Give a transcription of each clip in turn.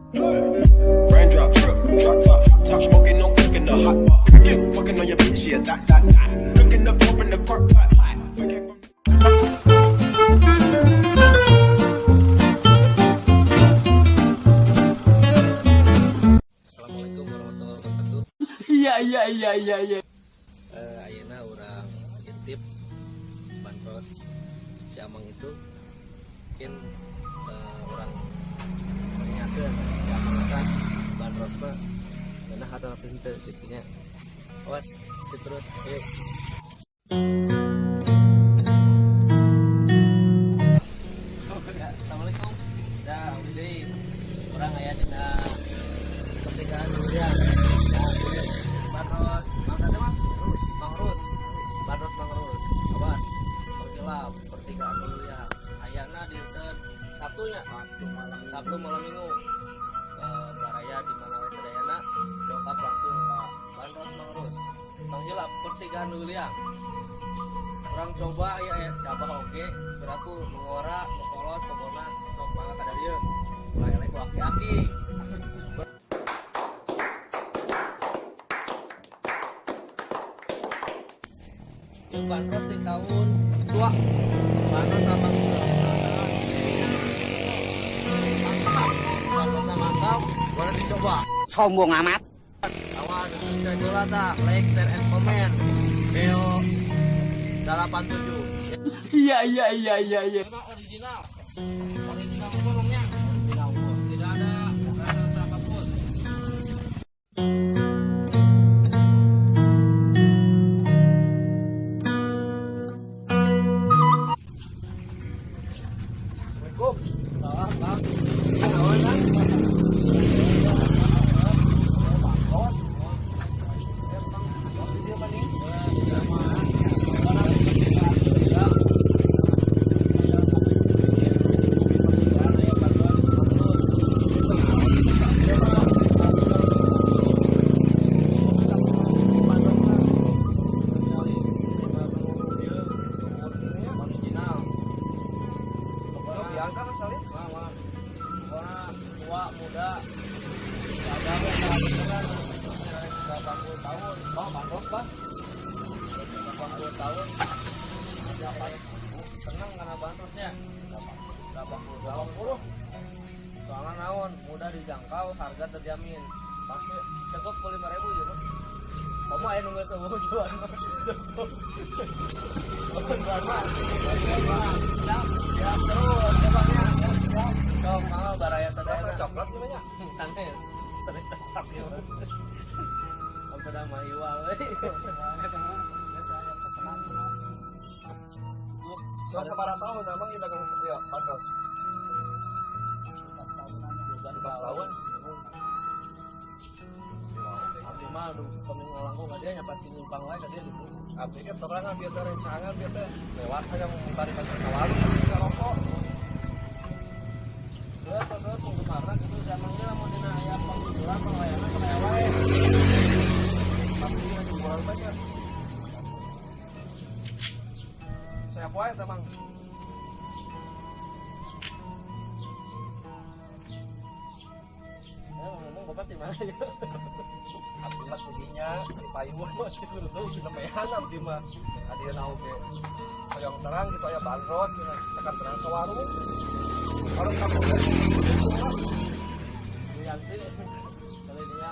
Raindrop, drop top, top smoking, no cooking the hot pot. Fucking on your bitch, yeah, that, that, that. Looking up, open the park pot. We came from Assalamualaikum warahmatullahi wabarakatuh. Iya. Ayeuna urang intip bandros si Amang itu mungkin urang nanyakeun si Amang eta bandrosna ngeunah atau henteu kitu nya. Awas ikuti terus, ayo. Ya, assalamualaikum. Ya, jadi urang aya dina pertigaan durian. Nah, ini bandros Mang siapa, Mang? Mang Rus. Bandros Mang Rus. Awas, gelap pertigaan durian. Ayana dinten Sabtunya. Sabtu malam. Sabtu malam Minggu. Baraya di mana we sadayana dongkap langsung ke Bandros Mang Rus. Mang Hilap pertigaan durian. Urang coba ya, ya siapa oke berlaku mengora nu kolot pokona sok mangga ka dieu ulah eleh ku aki-aki. Ieu bandros di tahun tua bandros sama mantap, bandrosnya mantap, boleh dicoba. Sombong amat. Awas, subscribe dulu tah, like, share, and comment. Neo 87. Iya. Memang original. Original burungnya. Original. Tidak ada rasa apapun. Assalamualaikum. Salam, Bang. Naon, Bang? Bandros. Dia maning. Original. Bianca kan salin. Tua muda agama 80 tahun. Oh, bandros, Bang. 80 tahun. Senang karena bandrosnya 80 tahun. Soalnya naon, mudah dijangkau, harga terjamin. Pasti cukup ke 5.000 ya, Bang. Kamu aya nunggu sebuah jual cukup. Siap, siap terus, ya. Siap. Sok, mau baraya sadayana. Rasa coklat gimana? Sanes, sanes coklat ya. Sampai nama iwal we. Saya pesanan. Cuma sabaraha tahun emang kita dagang ya bandros. 12 tahun. Abdi mah aduh kami ngalangkung ka dia nya pasti nyimpang wae ka dia gitu. Abdi kan terangan biar teh rencangan biar teh lewat hayang bari pasar ka warung ka rokok. Dua pasar penggemarna gitu samangnya lamun dina aya panggilan panglayana kana wae. Pasti ngajumpulan teh nya. Saya poe teh, Mang. Ya ngomong bapak di mana ya? Abdi mah tidinya di payun. Oh, Cikurutug. Nemehan abdi mah. Adieuna oge. Hoyong terang gitu aya bandros gitu. Sekat terang ke warung. Warung kampung. Bu Yanti kali dia.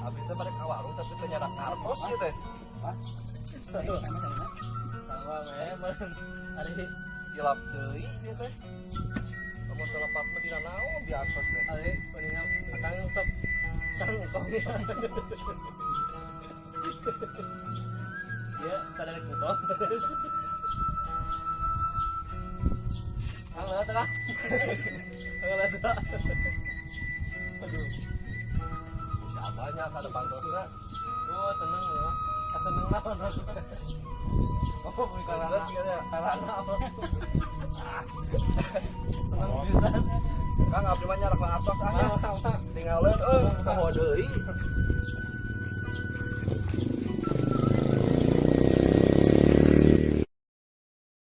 Abdi teh balik ka warung tapi teh nyadak artos ieu teh. Sama memang hari Hilap deui ieu teh. Lamun teu lepat mah dina naon biartos teh. Hari mendingan akang sok cangkong ya. Ya, sadar kutong. Kang lewat kang. Kang lewat. Aduh. Siapanya kada bandrosna? Oh, seneng ya. Seneng lah bandros. Oh, bukan karena Bener, iya. karena apa? Seneng pisan. Kang abdi mah nyarak artos ah nya. Mah, mah. Tinggalin euy poho deui.